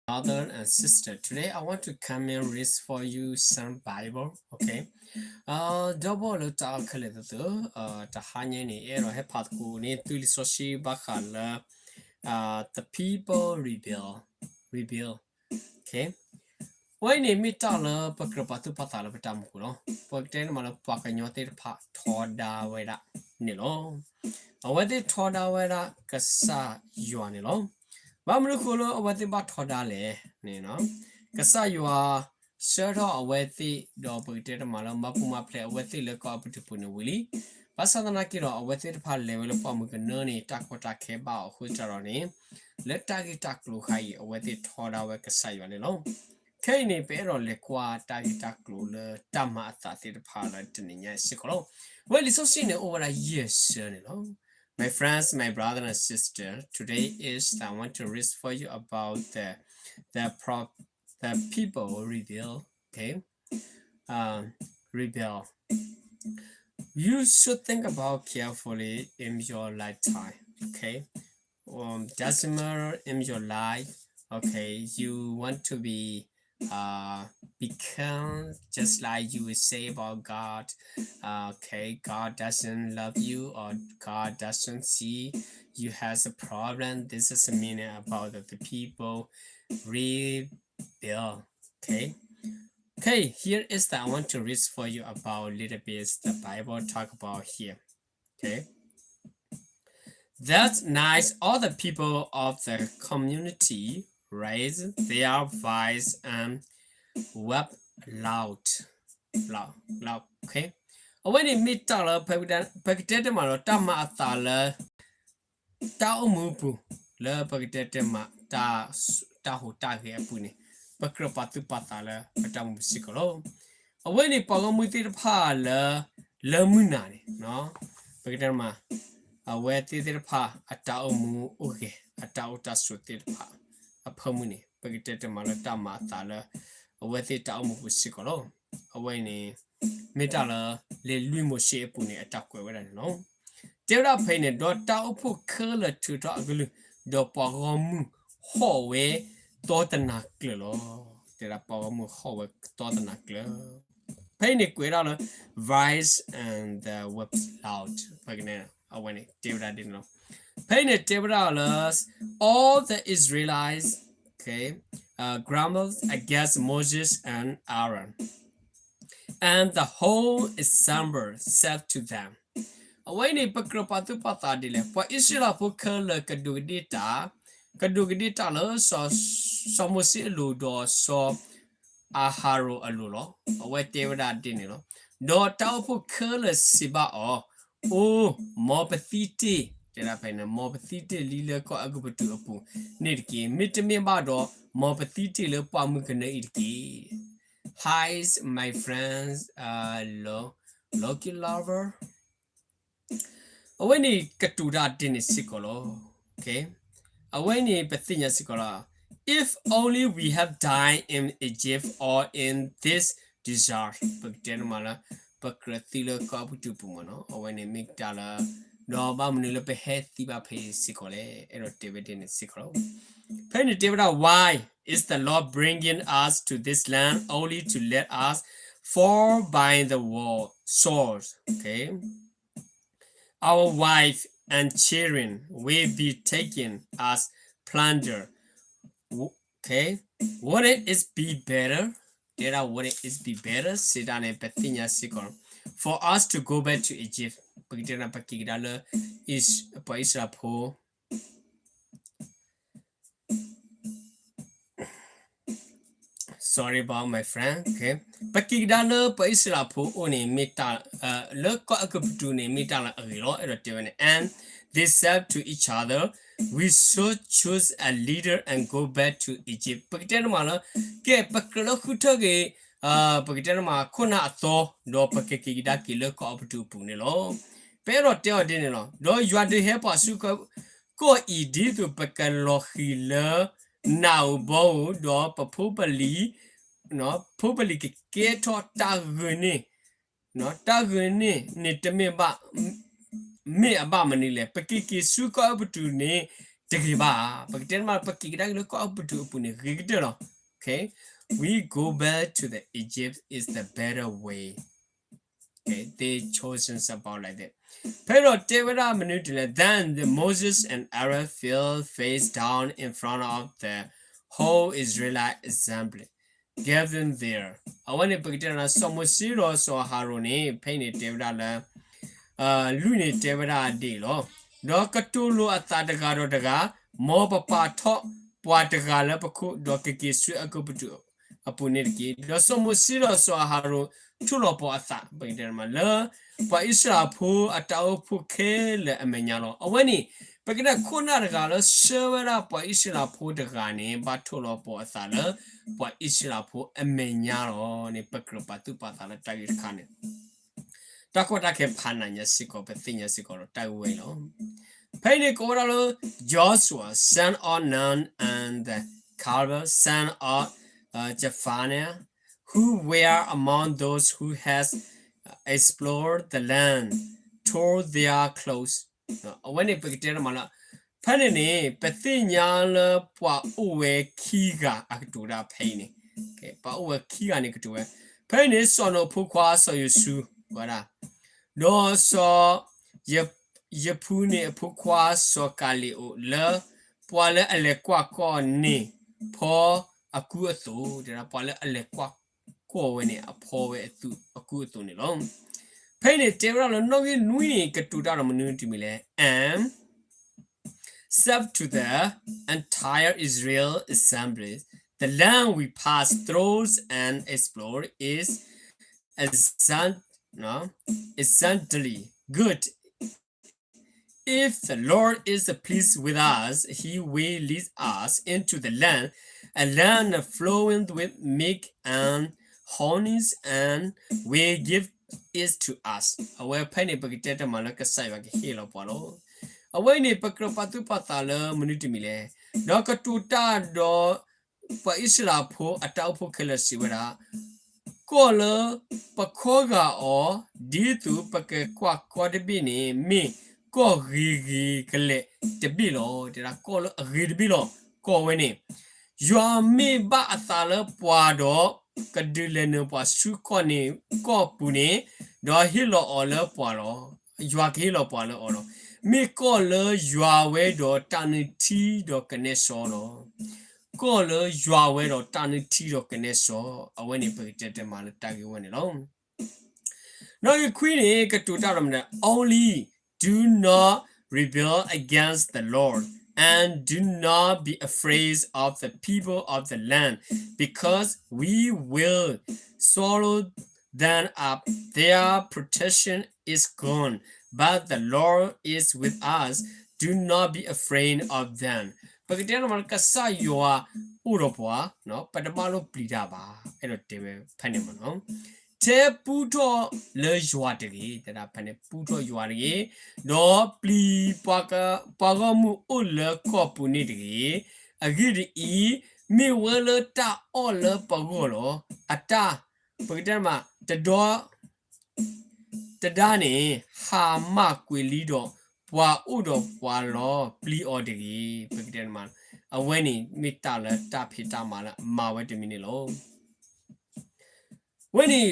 brother and sister, today I want to come and read for you some Bible, okay? ဒီပုၢ်ဝဲၢ်လၢတၢ်အဲၣ်ခဲလၢာ်သ့ၣ်ဧၢ, တဟါညါန့ၣ် အဲၣ်ဒိးဟဲဖးသကိးန့ၢ်သုလံာ်စီဆှံဘၣ်ဃးလၢ the people rebel, rebel, okay? အဝဲအံၤန့ၣ် မ့ၢ်တၢ်လၢပကြၢးပာ်သူၣ်ပာ်သးလၢပတၢ်မူပူၤလီၤ. ပကတဲန့ၣ်မးလၢပှၤကညီသ့ၣ်တဖၣ်ထီဒါဝဲဒၣ်န့ၣ်လီၤ. အဝဲသ့ၣ်ထီဒါဝဲဒၣ်ကစၢ်ယွၤန့ၣ်လီၤ. ဘၣ်မနုၤဃိလၢအဝဲသ့ၣ်ဘၣ်ထီဒါလဲၣ်န့ၣ်, ကစၢ်ယွၤဆှၢထီၣ်အဝဲသ့ၣ် ဒီးပကတဲတမးလၢမၤပူၤမၤဖျဲးအဝဲသ့ၣ်လၢကီၢ်အဲၤကူပတူးပူၤန့ၣ်ဝံၤလံ. ဘၣ်ဆၣ်သနာ်က့ဒီး အဝဲသ့ၣ်တဖၣ်လဲၤဝဲလၢပှၢ်မုၢ်ကနၢန့ၣ် တၢ်ကီတၢ်ခဲဘၣ်အီၤအဃိသတးဒီးန့ၣ်, လၢတၢ်ဂ့ၢ်တၢ်ကျိၤခါအံၤ အဝဲသ့ၣ်ထီဒါဝဲကစၢ်ယွၤန့ၣ်လီၤ. ခဲအံၤန့ၣ် ပအဲၣ်ဒိးလဲၤကွၢ်တၢ်ဂ့ၢ်တၢ်ကျိၤလၢတၢ်မၤအသးသ့ၣ်တဖၣ်လၢတနံၤညါအံၤစ့ၢ်ကီးလီၤ. အဝဲလံာ်စီဆှံန့ၣ်အိၣ်ဝဲဒၣ်ယဲၢ်ဆၢန့ၣ်လီၤ. My friends, my brother and sister, today is the, I want to read for you about the, the pro, the people rebel, okay? Uh, rebel. You should think about carefully in your lifetime, okay? Um, doesn't matter in your life, okay? You want to be, uh, become just like you will say about God, uh, okay? God doesn't love you or God doesn't see you has a problem. This is the meaning about the, the people rebel, okay? Okay, here is the, I want to read for you about a little bit the Bible talk about here. Okay. That night, all the people of the community raised their voice and wept loud, loud, loud. Okay. အဝဲန့ၣ်မ့ၢ်တၢ်လၢ ပကတဲတမးလီၤ တၢ်မၤအသးလၢ တၢ်အိၣ်မူပူၤ လၢပကတဲတမး တၢ်ဟူးတၢ်ဂဲၤအပူၤန့ၣ် ပကြၢးပာ်သူၣ်ပာ်သးလၢပတၢ်အိၣ်မူပူၤစ့ၢ်ကီးလီၤ. အဝဲန့ၣ်ပှၤဂီၢ်မုၢ်သ့ၣ်တဖၣ်လၢ လၢမုၢ်နၤန့ၣ် ပကတဲတမး အဝဲသ့ၣ်သ့ၣ်တဖၣ်အတၢ်အိၣ်မူအိၣ်ဂဲၤ အတၢ်အိၣ်တၢ်ဆိးသ့ၣ်တဖၣ်အဖၢမုၢ်န့ၣ် ပကတဲတမးလၢတၢ်မၤအသးလၢ အဝဲသ့ၣ်တၢ်အိၣ်မူပူၤစ့ၢ်ကီးလီၤ. အဝဲန့ၣ် မ့ၢ်တၢ်လၢ လံာ်လွံၢ်မိၤၡ့အပူၤန့ၣ် အတၢ်ကွဲးဝဲဒၣ်န့ၣ်လီၤ. တဲဝဲဒၣ်ဖဲအံၤန့ၣ် ဒီးတၢ်အိၣ်ဖှိၣ်ခဲလၢာ်ထုးထီၣ်အကလုၢ်, ဒီးပှၤဂီၢ်မုၢ်ဟီၣ်ဝဲသီတနၤကျၢၤလီၤ. တဲဒၣ်ပှၤဂီၢ်မုၢ်ဟီၣ်ဝဲသီတနၤကျၢၤ ဖဲအံၤန့ၣ်ကွဲးဒၣ်လၢ voice and the wept loud ဖဲန့ၣ် အဝဲန့ၣ်တဲဝဲဒၣ်ဒ်န့ၣ်လီၤ. ဖဲအံၤန့ၣ်တဲဝဲဒၣ်လၢ all the Israelites, okay, uh, grumbled against Moses and Aaron, and the whole assembly said to them. အဝဲအံၤန့ၣ် ပကြၢးပာ်သူၣ်ပာ်သးဒ်လဲၣ်, ပှၤအံၣ်စရ့လးဖိခဲလၢာ်ကဒူးကဒ့ၣ်တၢ်, ကဒူးကဒ့ၣ်တၢ်လၢ စီၤမိၤၡ့အလိၤ ဒီးစီၤအၤဟရိၣ်အလိၤလီၤ. အဝဲတဲဝဲဒၣ်ဒ်န့ၣ်လီၤ. ဒီးတၢ်အိၣ်ဖှိၣ်ခဲလၢာ်စံးဘၣ်အီၤ, အိ, မ်ပသံတ့ၢ်, တဲဒၣ်ဖဲန့ၣ် မ်ပသံတ့ၢ်လံလၢကီၢ်အဲၤကူပတူးအပူၤန့ၣ်တက့ၢ်. မ့တမ့ၢ်ဘၣ်ဒီး မ်ပသံတ့ၢ်လၢပှၢ်မုၢ်ကနၢအံၤတက့ၢ်. Hi, my friends, uh, Lucky Lover. အဝဲန့ၣ်ကတိၤတၢ်ဒ်န့ၣ်စ့ၢ်ကီးလီၤ. အဝဲန့ၣ်ပသ့ၣ်ညါစ့ၢ်ကီးလီၤ. If only we have died in Egypt or in this desert, ပကတဲတမးလၢ ပကြၢးသံလၢကီၢ်အဲၤကူပတူးပူၤမ့ၢ်နီၤ. အဝဲန့ၣ်မ့ၢ်တၢ်လၢ ဒီးဘၣ်မနုၤလၢပဟဲသံဘၣ်ဖဲအံၤစ့ၢ်ကီးလဲၣ်, အဲၣ်ဒိးတဲဝဲဒ်န့ၣ်စ့ၢ်ကီးလီၤ. ဖဲန့ၣ်တဲဝဲဒၣ် Why is the Lord bringing us to this land only to let us fall by the sword? Okay. Our wife and children will be taken as plunder. Okay. Wouldn't it be better? တဲဒၣ် wouldn't it be better စံးတၢ်န့ၣ် ပသ့ၣ်ညါစ့ၢ်ကီး for us to go back to Egypt. ပကတဲဒၣ် ပက့ၤကဒါလၢ ပှၤအံၣ်စရ့လးဖိ Sorry about my friend, okay. ပက့ၤကဒါလၢပှၤအံၣ်စရ့လးဖိအအိၣ်န့ၣ် မ့ၢ်တၢ် လၢကီၢ်အဲၤကူပတူးန့ၣ် မ့ၢ်တၢ်လၢအဂ့ၤလီၤ. အဲၣ်ဒိးတဲဝဲန့ၣ် And they said to each other, We should choose a leader and go back to Egypt. ပကတဲတမးလၢ ကဲ ပကြၢးလၢဃုထၢက့ၤ ပကတဲတမး ခိၣ်နၢ်အသီ ဒီးပကက့ၤကဒါက့ၤလၢကီၢ်အဲၤကူပတူးအပူၤန့ၣ်လီၤ. ပအဲၣ်ဒိးတဲအီၤဒ်န့ၣ်လီၤ. ဒီးယွၤဒုးဟဲပှၤဆူကီၢ်အံၤ ဒ်သိးပကလီၤဃံၤလၢ နးဧိၤဘီဧိၤ, ဒီးပဖိပလံၤ, ဖိပလံၤကကဲထီၣ်တၢ်ဂုာ်န့ၢ်, တၢ်ဂုာ်န့ၢ်န့ၣ်တမ့ၢ်ဘၣ်, မ့ၢ်အဘၣ်မနုၤလဲၣ်. ပက့ၤက့ၤဆူကီၢ်အဲၤကူပတူးန့ၣ် တဂ့ၤဘၣ်. ပကတဲမး ပက့ၤကဒါက့ၤလၢကီၢ်အဲၤကူပတူးအပူၤန့ၣ် ဂ့ၤကတၢၢ်လီၤ. Okay, we go back to the Egypt is the better way. Okay, they chosen about like that. ဖဲဒီးတဲဝဲဒၣ်မနုၤတလဲၣ်, Then the Moses and Aaron fell face down in front of the whole Israelite assembly, gathered there. အဝဲန့ၣ်ပကတဲလၢ စီၤမိၤၡ့ဒီးစီၤအၤဟရိၣ်န့ၣ် ဖဲအံၤန့ၣ်တဲဝဲဒၣ်လၢ လွံၢ်န့ၣ်တဲဝဲဒၣ်ဒ်အံၤလီၤ. ဒီးကတိၤလိာ်အသးတဂၤဒီးတဂၤ, မ်ပပာ်ထီၣ်ပှၤတဂၤလၢပခိၣ်, ဒီးကက့ၤဆူအဲၤကူပတူးအပူၤန့ၣ်တက့ၢ်. ဒီးစီၤမိၤၡ့ဒီးစီၤအၤဟရိၣ် ထိၣ်လီၤပှီၤအသး, ပကတဲမး လၢပှၤအံၣ်စရ့လးဖိအတၢ်အိၣ်ဖှိၣ်ခဲလၢာ်အမဲာ်ညါလီၤ. အဝဲန့ၣ် ပကတဲခိၣ်နၢ်တဂၤလၢဆှၢဝဲဒၣ်ပှၤအံၣ်စရ့လးဖိတဂၤန့ၣ် ဘၣ်ထိၣ်လီၤပှီၤအသးလၢ ပှၤအံၣ်စရ့လးဖိအမဲာ်ညါလီၤန့ၣ် ပကြၢးပာ်သူၣ်ပာ်သးလၢတၢ်ဂ့ၢ်တခါန့ၣ် တၢ်ကီတၢ်ခဲဖးနးညါစ့ၢ်ကီး ပသ့ၣ်ညါစ့ၢ်ကီးဒီးတၢ်ဂ့ၢ်ဝဲအံၤလီၤ. ဖဲအံၤန့ၣ်ကိးဝဲဒၣ်လၢ Joshua, son of Nun, and Caleb, son of Jephunneh, who were among those who had explored the land, tore their clothes. အဝဲန့ၣ်ပကတဲတမးလၢ ဖဲန့ၣ်န့ၣ် ပသ့ၣ်ညါလၢပှၤအိၣ်ဝဲခံဂၤအကတိၤတၢ်ဖဲအံၤန့ၣ်, ပှၤအိၣ်ဝဲခံဂၤန့ၣ်ကတိၤဝဲ, ဖဲအံၤန့ၣ် စီၤနိၣ်အဖိခွါစီၤယိၤၡူးဝဲဒၣ်, ဒီးစီၤယဖူန့ၣ်အဖိခွါစီၤကၤလ့းအိၣ် လၢပှၤလၢအလဲၤကွၢ်ကီၢ်န့ၣ် ဖီအကူအသိး, တဲဒၣ်ပှၤလၢအလဲၤကွၢ်ကီၢ်ဝဲန့ၣ် အဖီဝဲအကူအသိးန့ၣ်လီၤ. ဖဲအံၤန့ၣ် တဲဝဲဒၣ်လၢနီၣ်ဂံၢ်နွံန့ၣ် ကတိၤတၢ်ဒီးမနုၤတမံၤလဲၣ်, and said to the entire Israel assembly, the land we passed through and explored is exceedingly good. If the Lord is pleased with us, he will lead us into the land, a land flowing with milk and honey, and will give it to us. အဝဲဖဲန့ၣ် ပကတဲတမးလၢကစၢ်ယွၤကဟ့ၣ်လီၤပှၤလီၤ. အဝဲန့ၣ် ပကြၢးပာ်သူၣ်ပာ်သးလၢမနုၤတမံၤလဲၣ်, ဒီးကတိၤတၢ်ဒီး ပှၤအံၣ်စရ့လးဖိအတၢ်အိၣ်ဖှိၣ်ခဲလၢာ်စံးဝဲဒၣ်, ကီၢ်လၢပခီဂာ်အီၤ ဒ်သိးပကကွၢ်ကီၢ်တဘ့ၣ်န့ၣ် မ့ၢ်ကီၢ်ဂ့ၤဂ့ၤကလဲာ်တဘ့ၣ်လီၤ. တဲဒၣ်ကီၢ်လၢအဂ့ၤတဘ့ၣ်လီၤ. ကီၢ်ဝဲန့ၣ် ယွၤမ့ၢ်ဘၣ်အသးလၢပှၤဒီး ကဒုးလဲၤနုာ်ပှၤဆူကီၢ်န့ၣ် ကီၢ်ပူၤန့ၣ်, ဒီးဟ့ၣ်လီၤအီၤလၢပှၤလီၤ. ယွၤကဟ့ၣ်လီၤပှၤလၢအီၤလီၤ. မ့ၢ်ကီၢ်လၢယွၤဝဲဒီးတၢ်နုၢ်ထံဒီးကနဲစီလီၤ. ကီၢ်လၢယွၤဝဲဒီးတၢ်နုၢ်ထံဒီးကနဲစီ, အဝဲန့ၣ်ပကတဲတဲမးလၢတၢ်ဂ့ၢ်ဝဲန့ၣ်လီၤ. နီၣ်ဂံၢ်ခွံန့ၣ် ကတိၤတၢ်ဒီးမနုၤ, Only do not rebel against the Lord, and do not be afraid of the people of the land, because we will swallow them up. Their protection is gone, but the Lord is with us. Do not be afraid of them. ပကတဲမးလၢကစၢ်ယွၤအိၣ်ဒီးပှၤ, ပတဘၣ်လိၣ်ပျံၤတၢ်ဘၣ်, အဲၣ်ဒိးတဲဝဲဖဲန့ၣ်မးနီၤ. ထဲပူထီၣ်လၢယွၤတဂ့ၤ, တဲဒၣ်ဖဲန့ၣ် ပူထီၣ်ယွၤတဂ့ၤ, ဒီးပျံၤပှၤဂီၢ်မုၢ်အိၣ်လၢကီၢ်ပူၤန့ၣ်တဂ့ၤ. အဂ့ၢ်ဒ်အံၤ, မ့ၢ်ဝဲလၢတၢ်အီၣ်လၢပဂီၢ်လီၤ. အတၢ်, ပကတဲမး, တဒီ တဒါန့ၣ် ဟးမၢ်ကွံာ်လံဒီး ပှၤအိၣ်ဒီးပှၤလီၤ. ပျံၤအီၤတဂ့ၤ. ပကတဲမး, အဝဲန့ၣ်မ့ၢ်တၢ်လၢတၢ်ဖံးတၢ်မၤလၢအမၤဝဲတမံၤန့ၣ်လီၤ. ဝဲန့ၣ်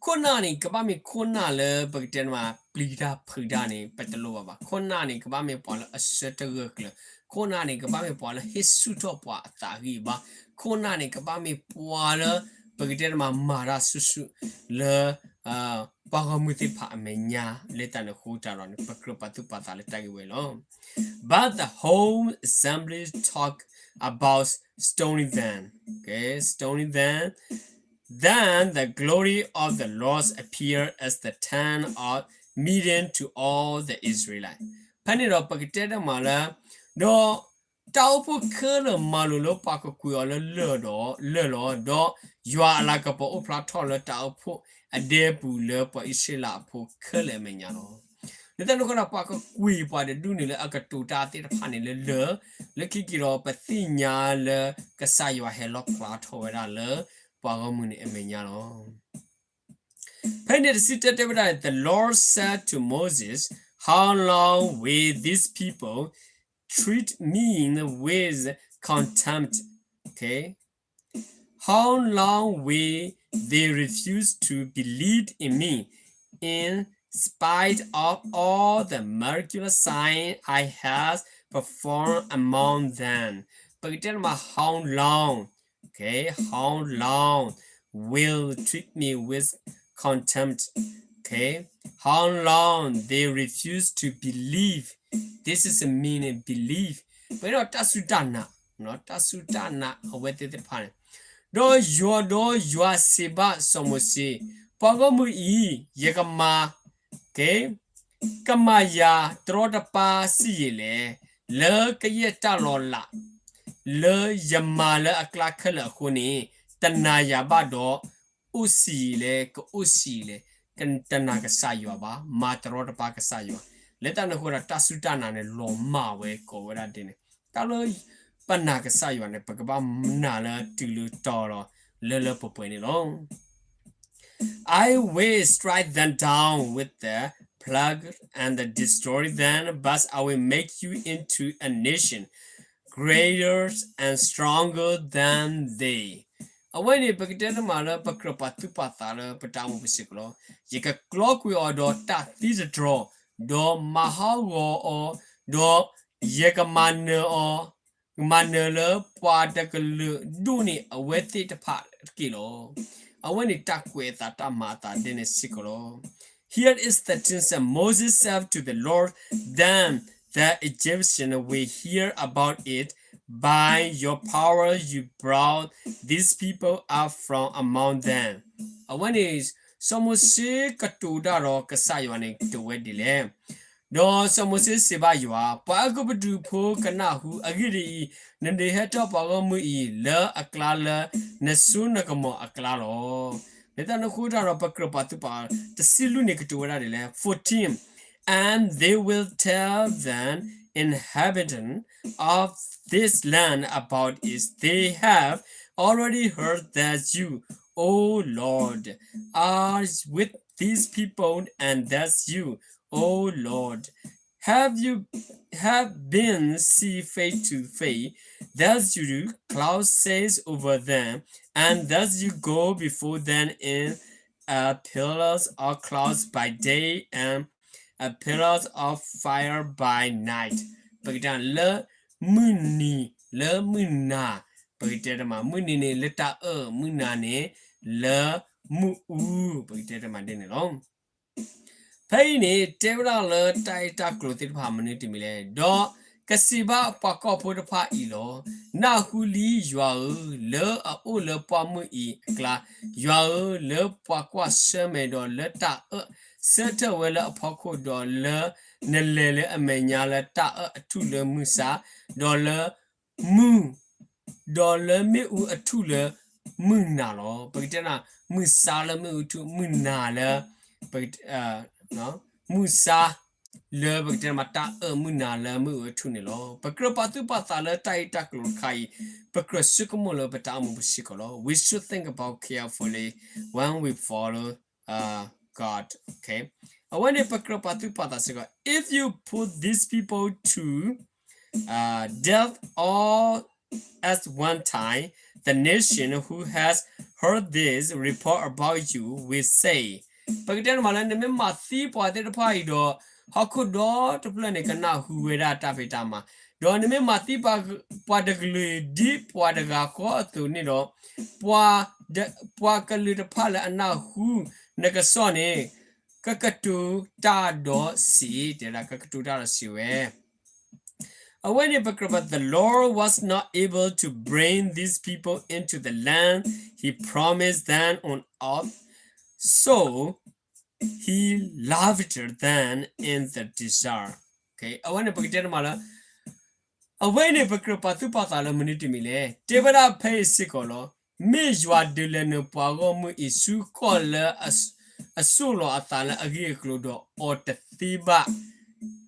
ခိၣ်နၢ်န့ၣ် ကဘၣ်မ့ၢ်ခိၣ်နၢ်လၢပကတဲမး ပျံၤတၢ်ဖုးတၢ်န့ၣ် ပတလိၣ်ဘၣ်ဘၣ်. ခိၣ်နၢ်န့ၣ် ကဘၣ်မ့ၢ်ပှၤလၢအဆၢထၢၣ်ဂၢၢ်ကျၢၤ, ခိၣ်နၢ်န့ၣ် ကဘၣ်မ့ၢ်ပှၤလၢဟ့ၣ်ဆူၣ်ထီၣ်ပှၤအသးဂံၢ်ဘါ, ခိၣ်နၢ်န့ၣ် ကဘၣ်မ့ၢ်ပှၤလၢ ပကတဲမး မၤတၢ်ဆူၣ်ဆူၣ်လၢ ပှၤဂီၢ်မုၢ်သ့ၣ်တဖၣ်အမဲာ်ညါ. လၢတၢ်န့ၣ်အဃိတၢ်ဒီးန့ၣ် ပကြၢးပာ်သူၣ်ပာ်သးလၢတၢ်ဂ့ၢ်ဝဲအံၤလီၤ. But the whole assembly talked about stoning them. Okay, stoning them. Then the glory of the Lord appeared as the tent of meeting to all the Israelites. ဖဲန့ၣ်ဒီးပကတဲတၢ်မးလၢ ဒီး တၢ်အိၣ်ဖှိၣ်ခဲလၢာ်မၤလိာ်လၢပှၤကကွံာ်အီၤလၢလၢၢ်ဒီးလၢၢ်လီၤ. ဒီးယွၤအလၤကပီၤအိၣ်ဖျါထီၣ်လၢတၢ်အိၣ်ဖှိၣ်အဒဲပူၤ လၢပှၤအံၣ်စရ့လးအဖိခဲလၢာ်အမဲာ်ညါလီၤ. လၢတၢ်န့ၣ်အဃိဒီး ပှၤကကွံာ်ပှၤတဒူၣ်န့ၣ်လၢအကတိၤတၢ်သ့ၣ်တဖၣ်န့ၣ်လၢလၢၢ်, လၢခံက့ၤဒီးပသ့ၣ်ညါလၢကစၢ်ယွၤဟဲလီၣ်ဖျါထီၣ်ဝဲဒၣ်လၢ ပှၤဂီၢ်မုၢ်န့ၣ်အမဲာ်ညါလီၤ. ဖဲန့ၣ်တဆံတၢတဲဝဲဒၣ်, The Lord said to Moses, How long will this people treat me with contempt. Okay? How long will they refuse to believe in me in spite of all the miraculous signs I have performed among them? ပကတဲတမး how long, okay, how long will treat me with contempt, okay, how long they refuse to believe, this is a meaning believe, ပကတဲတၢ်စူၢ်တၢ်နာ်, တၢ်စူၢ်တၢ်နာ်အဝဲသ့ၣ်တဖၣ်န့ၣ်, ဒီးယွၤ, ဒီးယွၤစံးဘၣ်စီၤမိၤၡ့, ပှၤဂီၢ်မုၢ်အံၤ, ယကမၤ ကမၤယၤတရီတပါစ့ၢ်ကီးလဲၣ်, လၢကယဲၢ်တၢ်လီၤလး လၢယမၤလၢအကျါခဲလၢာ်အဃိန့ၣ်, တနာ်ယၤဘၣ်ဒီး, အိၣ်ဆံးလဲၣ်, ကအိၣ်ဆံးလဲၣ်, တနာ်ကစၢ်ယွၤဘၣ်, မၤတရီတပါကစၢ်ယွၤ, လၢတၢ်န့ၣ်အဃိဒီး တၢ်စူၢ်တၢ်နာ်န့ၣ် လီၤမၢ်ဝဲကိးဝဲဒၣ်ဒ်န့ၣ်, တၢ်လၢပနာ်ကစၢ်ယွၤန့ၣ် ပကဘၣ်နာ်လၢတုၤလၢတီၤလီၤ လၢလၢပှဲၤပှဲၤန့ၣ်လီၤ. I will strike them down with the plague and destroy them, but I will make you into a nation greater and stronger than they. အဝဲန့ၣ် ပကတဲတမးလၢပကြၢးပာ်သူၣ်ပာ်သးလၢပတၢ်အိၣ်မူပူၤစ့ၢ်ကီးလီၤ. ယကကျီကွံာ်အီၤဒီးတၢ်သံတတြီ, ဒီးမၤဟးဂီၤအီၤ, ဒီးယကမၤနၢၤအီၤ မၤနၢၤလၢပှၤတကလုာ်ဒိၣ်န့ၢ်အဝဲသ့ၣ်တဖၣ်တက့ၢ်လီၤ. အဝဲန့ၣ်တၢ်ကွဲးအသးတၢ်မၤအသးဒ်န့ၣ်စ့ၢ်ကီးလီၤ. Here is the thing that Moses said to the Lord, then the Egyptians will hear about it. By your power you brought these people up from among them. အဝဲန့ၣ် စီၤမိၤၡ့ကတိၤတၢ်ဒီးကစၢ်ယွၤန့ၣ် ကတိၤဝဲဒ်လဲၣ်. ဒီးစီၤမိၤၡ့စံးဘၣ်ယွၤ, ပှၤအဲၤကူပတူးဖိကနၢ်ဟူ, အဂ့ၢ်ဒ်အံၤ, နဒုးဟဲထီၣ်ပှၤဂီၢ်မုၢ်အံၤ လၢအကျါလၢနစိနကမီၤအကျါလီၤ. လၢတၢ်န့ၣ်အဃိတၢ်ဒီး ပကြၢးပာ်သူၣ်ပာ်သး, တဆံလွံၢ်န့ၣ်ကတိၤဝဲဒၣ်ဒ်လဲၣ်, fourteen, and they will tell the inhabitants of this land about it. They have already heard that you, O Lord, are with these people, and that you, O Lord, have you have been see face to face, that you cloud says over them, and that you go before them in a pillars of clouds by day and a pillars of fire by night. ပကတဲလၢမုၢ်နံၤလၢမုၢ်နၤ, ပကတဲတမး မုၢ်နံၤန့ၣ် လၢတၢ်အၢၣ်, မုၢ်နၤန့ၣ် လၢမုၢ်အူ, ပကတဲတမးဒ်န့ၣ်လီၤ. ဖဲအံၤန့ၣ် တဲဝဲဒၣ်လၢတၢ်အဲၣ်တၢ်ကျိၤသ့ၣ်တဖၣ်မနုၤတမံၤလဲၣ်, ဒီးကစံးဘၣ်ပှၤကီၢ်ဖိတဖၣ်အံၤလီၤ. နၢ်ဟူလံယွၤဧၢ, လၢအအိၣ်လၢပှၢ်မုၢ်အံၤအကျါ, ယွၤဧၢ, လၢပှၤကွၢ်ဆၢၣ်မဲာ်ဒီးလၢတၢ်အၢၣ်ဆၢထၢၣ်ဝဲလၢအဖီခိၣ်, ဒီးလၢနလဲၤလၢအမဲာ်ညါလၢတၢ်အၢၣ်အထူၣ်လၢမုၢ်ဆါ, ဒီးလၢမုၢ် ဒီးလၢမ့ၣ်အူအထူၣ်လၢမုၢ်နၤလီၤ. ပကတဲနၤ မုၢ်ဆါလၢမ့ၣ်အူအထူၣ်, မုၢ်နၤလၢ ပက မုၢ်ဆါ လၢပကတဲမးတၢ်အၢၣ်မုၢ်နၤလၢမ့ၣ်အူအထူၣ်န့ၣ်လီၤ. ပကြၢးပာ်သူၣ်ပာ်သးလၢတၢ်အဲၣ်တၢ်ကျိၤတခါအံၤ, ပကြၢးဆိကမိၣ်လၢပတၢ်အိၣ်မူပူၤစ့ၢ်ကီးလီၤ. We should think about carefully when we follow God. Okay. အဝဲန့ၣ် ပကြၢးပာ်သူၣ်ပာ်သးစ့ၢ်ကီး, if you put these people to uh, death all at one time, the nation who has heard this report about you will say, ပကတဲတမးလၢ နမ့ၢ်မၤသံပှၤသ့ၣ်တဖၣ်အံၤဒီး, ဟီၣ်ခိၣ်ဒီတဖျၢၣ်န့ၣ် ကနၢ်ဟူဝဲဒၣ်တၢ်ဖံးတၢ်မၤ, ဒီးနမ့ၢ်မၤသံပှၤတကလုာ်အံၤ ဒ်ပှၤတဂၤဃီအသိးန့ၣ်ဒီး, ပှၤ, ပှၤကလုာ်တဖၣ်လၢအနၢ်ဟူနကစီၣ်န့ၣ် ကကတိၤတၢ်ဒီးစံး, တဲဒၣ်ကကတိၤတၢ်ဒီးစံးဝဲ အဝဲန့ၣ်ပကြၢးပာ်, the Lord was not able to bring these people into the land he promised them on earth, so he left them in the desert. Okay, အဝဲန့ၣ်ပကတဲတမးလၢ အဝဲန့ၣ်ပကြၢးပာ်သူၣ်ပာ်သးလၢမနုၤတမံၤလဲၣ်, တဲဝဲဒၣ်ဖဲအံၤစ့ၢ်ကီးလီၤ. မ့ၢ်ယွၤဒုးလဲၤနုာ်ပှၤဂီၢ်မုၢ်အံၤဆူကီၢ်လၢ အစိၢ်လီၤအသးလၢအဂ့ၢ်အကျိၤဒီးအီၤတသ့ဘၣ် သတးဒီးမၤ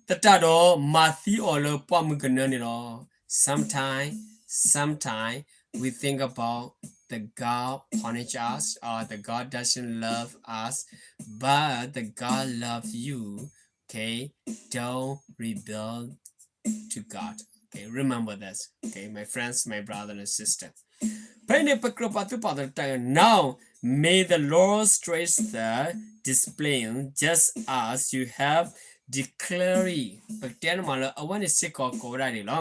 သံအီၤလၢပှၢ်မုၢ်ကနၢန့ၣ်လီၤ. Sometimes, sometimes we think about the God punish us or the God doesn't love us, but the God love you. Okay, don't rebel to God. Okay, remember this. Okay, my friends, my brother and sister. ဖဲန့ၣ် ပကြၢးပာ်သူၣ်ပာ်သးလၢတၢ်ဂ့ၢ် Now, may the Lord strengthen the discipline just as you have declared. ပကတဲန့ၣ်မးလၢအဝဲန့ၣ်စ့ၢ်ကီးကိးဝဲဒၣ်ဒ်လီၤ.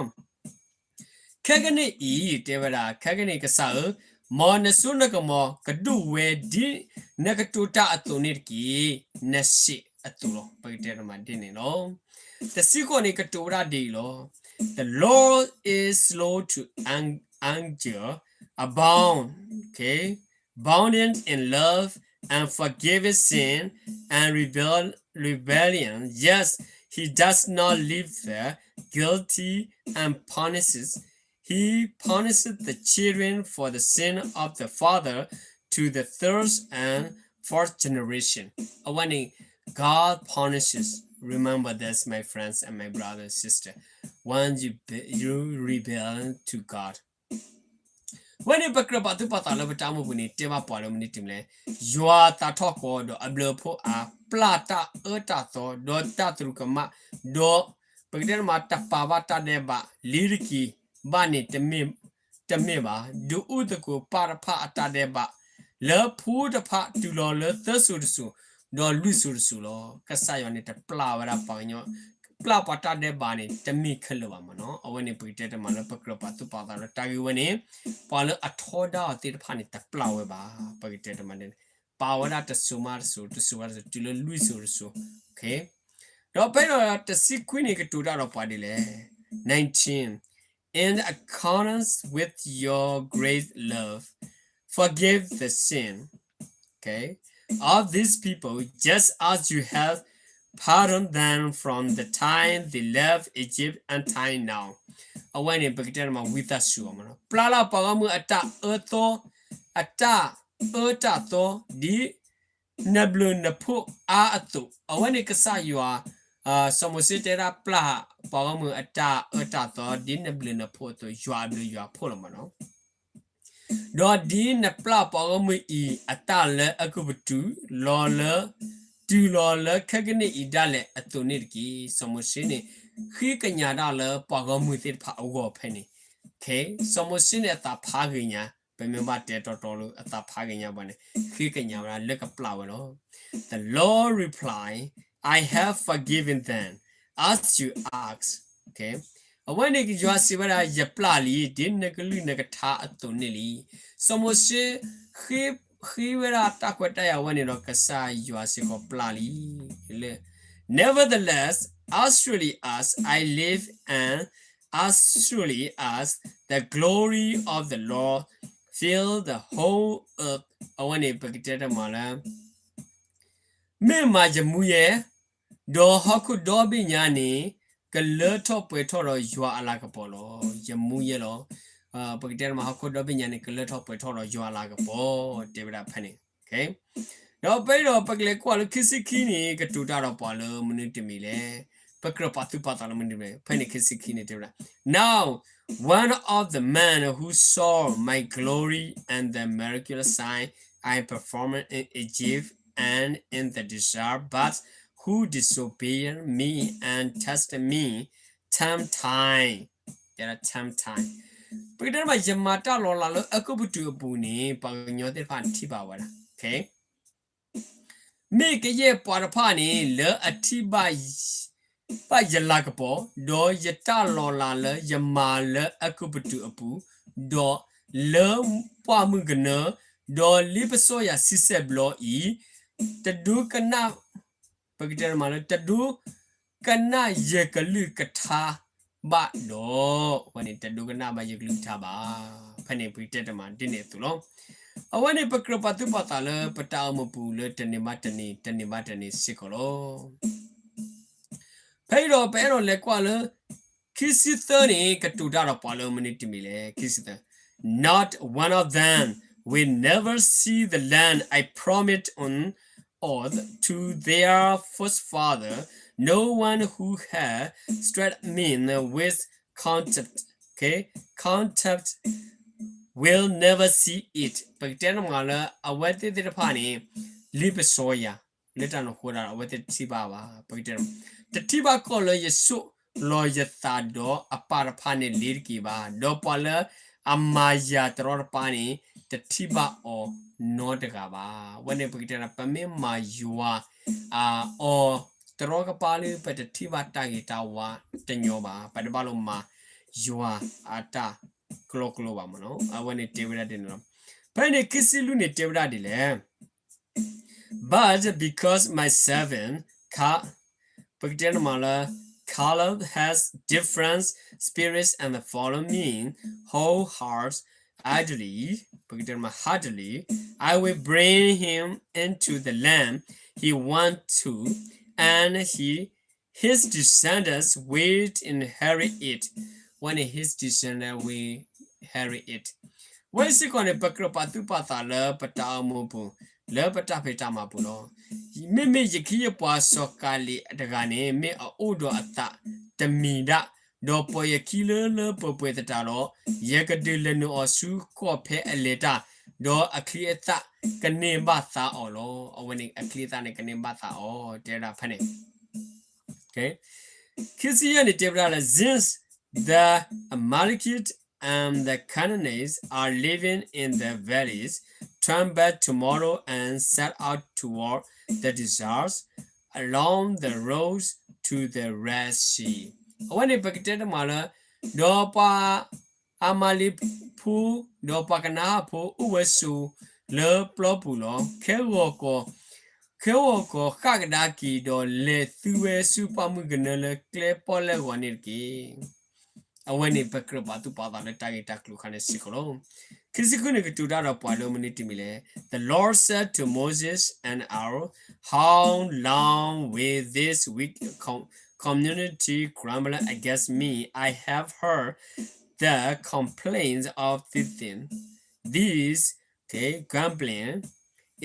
ခဲကနံၣ်အံၤ တဲဝဲဒၣ် ခဲကနံၣ်ကစၢ်ဧၢ, မ်နစိနကမီၤကဒိၣ်ဝဲဒ်နကတိၤတၢ်အသိးန့ၣ်တက့ၢ်, နစံးအသိးလီၤ. ပကတဲတမးဒ်န့ၣ်လီၤ. တဆံဃိးန့ၣ်ကတိၤဝဲဒၣ်ဒ်အံၤလီၤ. The Lord is slow to an-, anger, abound, okay, abounding in love and forgiving sin and rebel-, rebellion. Yes, he does not leave the guilty and punishes He punishes the children for the sin of the father to the third and fourth generation. အဝဲန့ၣ် God punishes, remember this, my friends and my brother and sister, when you, be- you rebel to God. ဝဲန့ၣ် ပကြၢးပာ်သူၣ်ပာ်သးလၢပတၢ်အိၣ်မူပူၤန့ၣ် တဲဘၣ်ပှၤလၢမနုၤတမံၤလဲၣ်, ယွၤသးထီၣ်ကီဒီးအဘျုးအဖှိၣ်အါ ပျၢ်တၢ်အၢတၢ်သီ ဒီးတၢ်သရူးကမၣ်, ဒီး ပကတဲတမး တပာ်ဘၣ်တၢ်ဒဲးဘး လံတက့ၤဘၣ်န့ၣ် တမ့ၢ်ဘၣ်, ဒုးအိၣ်သကိးပၢ်တဖၣ်အတၢ်ဒဲးဘး လၢဖိတဖၣ်တုၤလီၤလၢသၢစိၤတစိၤ, ဒီးလွံၢ်စိၤတစိၤလီၤ. ကစၢ်ယွၤန့ၣ် တပျၢ်ဝဲဒၣ်ပှၤကညီ, ပျၢ်ပှၤတၢ်ဒဲးဘးန့ၣ် တမ့ၢ်ခဲလၢာ်ဘၣ်မးနီၤ. အဝဲန့ၣ် ပကတဲတမးလၢပကြၢးပာ်သူၣ်ပာ်သးလၢတၢ်ဂ့ၢ်ဝဲန့ၣ်, ပှၤလၢအထီဒါအီၤသ့ၣ်တဖၣ်န့ၣ် တပျၢ်ဝဲဘၣ်. ပကတဲတမးန့ၣ် ပာ်ဝဲဒၣ်တစိၤမးတစိၤ, တစိၤမးတစိၤ, တုၤလၢလွံၢ်စိၤတစိၤ, ဒီးဖဲဒီးတဆံခွံန့ၣ် ကတိၤတၢ်ဒီးပှၤဒ်လဲၣ်. Nineteen, in accordance with your great love, forgive the sin, okay, of these people, just as you have pardoned them from the time they left Egypt until now. အဝဲန့ၣ် ပကတဲတမး ဝံသးစူၤအီၤမးနီၤ, ပျၢ်လၢပှၤဂီၢ်မုၢ်အတၢ်အၢသီ, အတၢ်အၢတၢ်သီ ဒ် နဘျုးနဖှိၣ်အါအသိး, အဝဲန့ၣ်ကစၢ်ယွၤ, စီၤမိၤၡ့တဲဒၣ်ပျၢ်ပှၤဂီၢ်မုၢ်အတၢ်အၢတၢ်သီ ဒ်နဘျုးနဖှိၣ်အသိး ယွၤအဘျုးယွၤအဖှိၣ်လီၤမးနီၤ. ဒီးဒ်နပျၢ်ပှၤဂီၢ်မုၢ်အံၤအတၢ်လၢအကပတူၢ်လီၤလၢ, တုၤလီၤလၢခဲကနံၣ်အံၤဒၣ်လဲာ်အသိးန့ၣ်တက့ၢ်. စီၤမိၤၡ့န့ၣ် ဃ့ကညးတၢ်လၢပှၤဂီၢ်မုၢ်သ့ၣ်တဖၣ်အဂီၢ်ဖဲန့ၣ်, စီၤမိၤၡ့န့ၣ်အသးဖးဂ့ၤညါ, ပမ့ၢ်ဘၣ်တဲတီတီလၢအသးဖးဂ့ၤညါဘၣ်န့ၣ်, ဃ့ကညးဝဲဒၣ်လၢကပျၢ်ဝဲလီၤ. The Lord replied, I have forgiven them, as you asked. အဝဲန့ၣ်ယွၤစံးဝဲဒၣ် ယပျၢ်လံ ဒ်နကလုၢ်နကထါအသိးန့ၣ်လံ. စီၤမိၤၡ့ ဃ့ဝဲဒၣ်တၢ်ခွဲးတၢ်ယာ်ဝဲန့ၣ်ဒီး ကစၢ်ယွၤစ့ၢ်ကီးပျၢ်လံ. Nevertheless, as surely as I live and as surely as the glory of the Lord fill the whole earth, အဝဲန့ၣ် ပကတဲတမးလၢ မ့ၢ်မးယမူယဲ, ဒီးဟီၣ်ခိၣ်ဒီဘ့ၣ်ညါန့ၣ် ကလၢထီၣ်ပှဲၤထီၣ်ဒီးယွၤအလၤကပီၤလီၤ. ယမူယဲလီၤ. ပကတဲတမး ဟီၣ်ခိၣ်ဒီဘ့ၣ်ညါန့ၣ် ကလၢထီၣ်ပှဲၤထီၣ်ဒီးယွၤအလၤကပီၤ တဲဝဲဒၣ်ဖဲန့ၣ်. ဒီးဖဲဒီးပကလဲၤကွၢ်လၢခံဆံခံန့ၣ် ကတိၤတၢ်ဒီးပှၤလၢမနုၤတမံၤလဲၣ်. ပကြၢးပာ်သူၣ်ပာ်သးလၢမနုၤတမံၤလဲၣ်. ဖဲန့ၣ်ခံဆံခံန့ၣ်တဲဝဲဒၣ် Now, one of the men who saw my glory and the miraculous sign I performed in Egypt and in the desert, but who disobeyed me and tested me ten times, ten times. ပကတဲတမး ယမၤတၢ်လီၤလးလၢအဲၤကူပတူးအပူၤန့ၣ် ပှၤကညီသ့ၣ်တဖၣ်ထံၣ်ဘၣ်ဝဲဒၣ် မ့ၢ်ကယဲၢ်ပှၤတဖၣ်န့ၣ် လၢအထံၣ်ဘၣ်ယလၤကပီၤ, ဒီးယတၢ်လီၤလးလၢယမၤလၢအဲၤကူပတူးအပူၤ, ဒီးလၢပှၢ်မုၢ်ကနၢ, ဒီးလံပစီယၤဆံဆဲၣ်ဘျီအံၤ, တဒိကနၣ်, ပကတဲတမးလၢ တဒိကနၣ်ယကလုၢ်ကထါဘၣ်ဒီး, အဝဲန့ၣ် တဒိကနၣ်ဘၣ်ယကလုၢ်ကထါဘၣ်. ဖဲန့ၣ်ပကတဲတမးဒ်န့ၣ်အသိးလီၤ. အဝဲန့ၣ်ပကြၢးပာ်သူၣ်ပာ်သးလၢပတၢ်အိၣ်မူပူၤလၢတနံၤဘၣ်တနံၤ, တနံၤဘၣ်တနံၤစ့ၢ်ကီးလီၤ. ဖဲအံၤဒီးပအဲၣ်ဒိးလဲၤကွၢ်လၢ ခံဆံသၢန့ၣ် ကတိၤတၢ်ဒီးပှၤလၢမနုၤတမံၤလဲၣ်. ခံဆံသၢ Not one of them will never see the land I promised on oath to their forefathers, no one who has treated me with contempt, okay, contempt will never see it. ပကတဲတမးလၢ အဝဲသ့ၣ်သ့ၣ်တဖၣ်န့ၣ် လံပစီယၤ လၢတၢ်န့ၣ်အဃိဒၣ် အဝဲသ့ၣ်တထံၣ်ဘၣ်ဘၣ်. ပကတဲ တထံၣ်ဘၣ်ကီၢ်လၢယဆိၣ် လီၤယသးဒီးအပၢ်တဖၣ်န့ၣ်လ့ၤတက့ၤဘၣ်, ဒီးပှၤလၢအမၤယၤတရီတပါန့ၣ် တထံၣ်ဘၣ်အီၤနီတဂၤဘၣ်. အဝဲန့ၣ်ပကတဲ ပမ့ၢ်မၤယွၤအီၤတရီတပါလၢ ပတထံၣ်ဘၣ်တၢ်ဂ့ၤတၢ်ဝါတညီဘၣ်, ပတဘၣ်လိၣ်မၤယွၤအတၢ်ကျိကျိဘၣ်မး, အဝဲန့ၣ်တဲဝဲဒၣ်ဒ်န့ၣ်လီၤ. ဖဲန့ၣ်ခံဆံလွံၢ်န့ၣ်တဲဝဲဒၣ်ဒ်လဲၣ်. But because my servant, Ca- ပကတဲန့ၣ်မးလၢ Caleb has different spirits and follow me wholeheartedly, ပကတဲန့ၣ်မး heartedly, I will bring him into the land he wants to, and he his descendants will inherit it. အဝဲန့ၣ် his descendants will inherit it. အဝဲစ့ၢ်ကီးန့ၣ် ပကြၢးပာ်သူၣ်ပာ်သးလၢပတၢ်အိၣ်မူပူၤ, လၢပတၢ်ဖံးတၢ်မၤပူၤလီၤ. မ့မ့ၢ်ယခ့ယပှၤစီၤကၤလံးတဂၤန့ၣ် မ့ၢ်အအိၣ်ဒီးအသးတမံၤဒၣ်, ဒီးပိာ်ယခံလၢလၢပှဲၤပှဲၤသတးဒီး, ယကဒုးလဲၤနုာ်အီၤဆူကီၢ်ဖဲအလဲၤတၢ်, ဒီးအချံအသၣ်ကန့ၢ်ဘၣ်သါအီၤလီၤ. အဝဲန့ၣ်အချံအသၣ်န့ၣ်ကန့ၢ်ဘၣ်သါအီၤ တဲဝဲဒၣ်ဖဲန့ၣ် ခံဆံယဲၢ်န့ၣ်တဲဝဲဒၣ်လၢ Since the Amalekites and the Canaanites are living in the valleys, turn back tomorrow and set out toward the deserts along the roads to the Red Sea. အဝဲန့ၣ်ပကတဲတမးလၢ ဒီးပှၤအမၤလ့းဖိ ဒီးပှၤကနၤအၣ်ဖိအိၣ်ဝဲဆိးလၢပျီပူၤလီၤ. ခဲဂီၤကီး ခဲဂီၤကီးဃၣ်ကဒါက့ၤ ဒီးလဲၤသုဝဲဆူပှၢ်မုၢ်ကနၢလၢကျဲပီၣ်လဲၣ်ဂီၤန့ၣ်တက့ၢ်. အဝဲန့ၣ်ပကြၢးပာ်သူၣ်ပာ်သးလၢတၢ်ဂ့ၢ်တၢ်ကျိၤခါန့ၣ်စ့ၢ်ကီးလီၤ. ခံဆံဃုန့ၣ်ကတိၤတၢ်ဒီးပှၤလၢမနုၤတမံၤလဲၣ်. The Lord said to Moses and Aaron, How long will this wicked com- community grumble against me? I have heard the complaints of this thing, this, okay, grumbling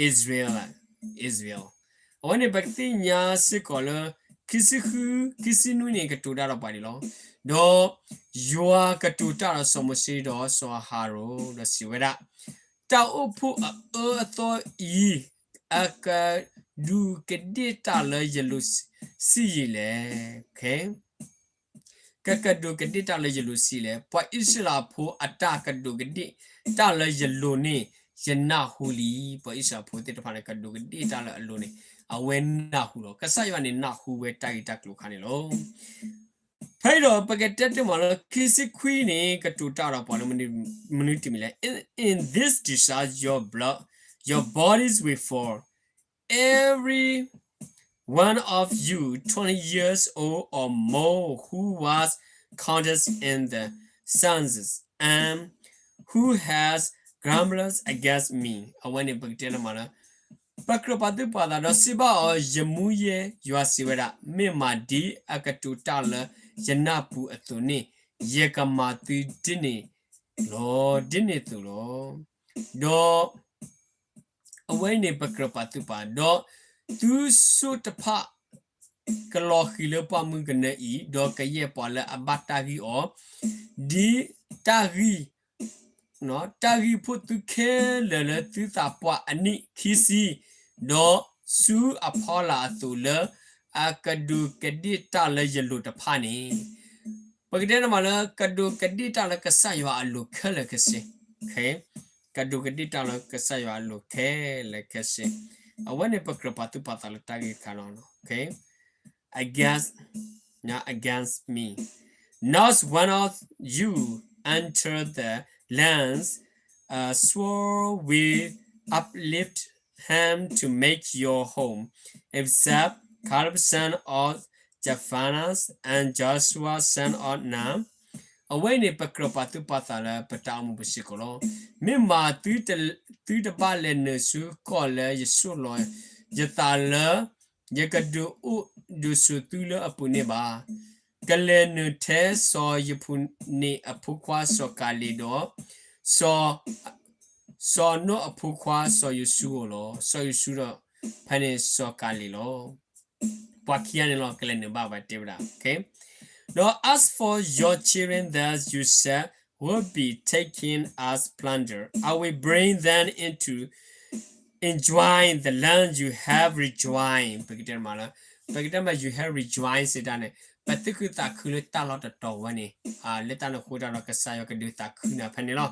Israel, Israel. အဝဲန့ၣ်ပကသ့ၣ်ညါစ့ၢ်ကီးလၢ ခံဆံဃု ခံဆံနွံန့ၣ်ကတိၤတၢ်ဒီးပှၤန့ၣ်လီၤ. ဒီးယွၤကတိၤတၢ်ဒီးစီၤမိၤၡ့ဒီးစီၤအၤဟရိၣ်ဒီးစံးဝဲဒၣ်, တၢ်အိၣ်ဖှိၣ်အအၢအသီအံၤ အကဒူးကဒ့ၣ်တၢ်လၢယလိၤဆံးယံာ်လဲၣ်. ကကဒူးကဒ့ၣ်တၢ်လၢယလိၤဆံးလဲၣ်. ပှၤအံၣ်စရ့လးဖိအတၢ်ကဒူးကဒ့ၣ်တၢ်လၢယလိၤန့ၣ် ယနၢ်ဟူလံ. ပှၤအံၣ်စရ့လးဖိသ့ၣ်တဖၣ်န့ၣ် ကဒူးကဒ့ၣ်တၢ်လၢအလိၤန့ၣ် အဝဲနၢ်ဟူလီၤ. ကစၢ်ယွၤန့ၣ်နၢ်ဟူဝဲတၢ်ဂ့ၢ်တၢ်ကျိၤခါန့ၣ်လီၤ. ဖဲအံၤဒီးပကတဲတ့ၢ်မးလၢ ခံဆံခွံန့ၣ် ကတိၤတၢ်ဒီးပှၤလၢ မနုၤတမံၤလဲၣ်. In, in this disaster, your blood, your bodies will fall, every one of you twenty years old or more who was counted in the census and who has grumbled against me. အဝဲန့ၣ်ပကတဲလၢမးလၢ ပကြၢးပာ်သူၣ်ပာ်သးဒီးစံးဘၣ်အီၤ, ယမူယဲယွၤစံးဝဲဒၣ်, မ့ၢ်မၤဒ်အကတိၤတၢ်လၢယနၢ်ပူၤအသိးန့ၣ်, ယကမၤသုဒ်န့ၣ်လီၤ. ဒ်န့ၣ်အသိးလီၤ. ဒီး အဝဲအံၤန့ၣ် ပကြၢးပာ်သူၣ်ပာ်, ဒီးသုဆိၣ်တဖၣ်ကလီၤဃံၤလၢပှၢ်မုၢ်ကနၢအံၤ, ဒီးကယဲၢ်ပှၤလၢအဘၣ်တၢ်ဂံၢ်အီၤ, ဒ်တၢ်ဂံၢ်, တၢ်ဂံၢ်ဖိသုခဲလၢာ်လၢသုသးပှၢ်အနံၣ်ခံဆံ, ဒီးဆူအဖီလာ်အသိးလၢအကဒူးကဒ့ၣ်တၢ်လၢယလိၤတဖၣ်န့ၣ်, ပကတဲန့ၣ်မးလၢ ကဒူးကဒ့ၣ်တၢ်လၢကစၢ်ယွၤအလိၤခဲလၢာ်ခဲဆ့, ကဒူးကဒ့ၣ်တၢ်လၢကစၢ်ယွၤအလိၤခဲလၢာ်ခဲဆ့, အဝဲန့ၣ်ပကြၢးပာ်သူၣ်ပာ်သးလၢတၢ်ဂ့ၢ်တခါလီၤ. against, against me. Not one of you enter the land, uh, swore will uplift him to make your home, except Caleb son of Jephunneh and Joshua son of Nun. အဝဲအံၤန့ၣ် ပကြၢးပာ်သူၣ်ပာ်သးလၢပတၢ်အိၣ်မူပူၤစ့ၢ်ကီးလီၤ. မ့ၢ်မၤသုတ, သုတဘၣ်လဲၤနုာ်ဆူကီၢ်လၢယဆိၣ်လီၤယသးလၢ ယကဒုးအိၣ်ဒုးဆိးသုလၢအပူၤန့ၣ်ဘၣ်. ကလဲၤနုာ်ထဲစီၤယဖူန့ၣ်အဖိခွါစီၤကၤလ့းဒီး စီၤ, စီၤနိၣ်အဖိခွါစီၤယိၤၡူအအိၣ်လီၤ. စီၤယိၤၡူဒီး ဖဲန့ၣ်စီၤကၤလ့းလီၤ. ပှၤခံဂၤန့ၣ်လီၤ ကလဲၤနုာ်ဘၣ်ဝဲတဲဝဲဒၣ်. ဒီး as for your children that you said will be taken as plunder, I will bring them into enjoying the land you have rejoiced. ပကတဲမးလၢ, ပကတဲမး you have rejoiced စံးတၢ်န့ၣ်, ပသုးခုသးခုလၢတၢ်လီၢ်တတီၤဝဲန့ၣ်, လၢတၢ်န့ၣ်အဃိတၢ်ဒီးကစၢ်ယွၤကဒုးသးခုနၤဖဲန့ၣ်လီၤ.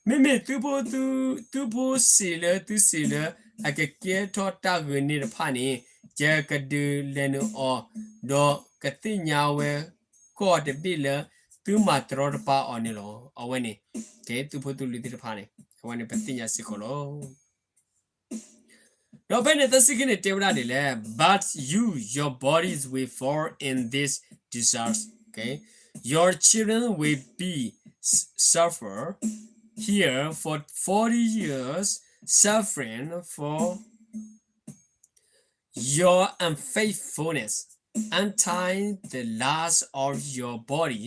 မ့မ့ၢ်သုဖိသု, သုဖိစံးလၢသုစံးလၢ အကကဲထီၣ်တၢ်ဂ့ၤန့ၢ်တဖၣ်န့ၣ်, ယကဒုးလဲၤနုာ်အီၤ, ဒီးကသ့ၣ်ညါဝဲကီၢ်တဘ့ၣ်လၢသုမၤတရီတပါအီၤန့ၣ်လီၤ. အဝဲန့ၣ်, သုဖိသုလံၤသ့ၣ်တဖၣ်န့ၣ်, အဝဲန့ၣ်ပသ့ၣ်ညါစ့ၢ်ကီးလီၤ. ဒီးဖဲန့ၣ်သၢဆံခံန့ၣ်တဲဝဲဒၣ်ဒ်လဲၣ်, But you, your bodies will fall in this disaster, okay? Your children will be s-, suffer here for forty years, suffering for your unfaithfulness, until the last of your body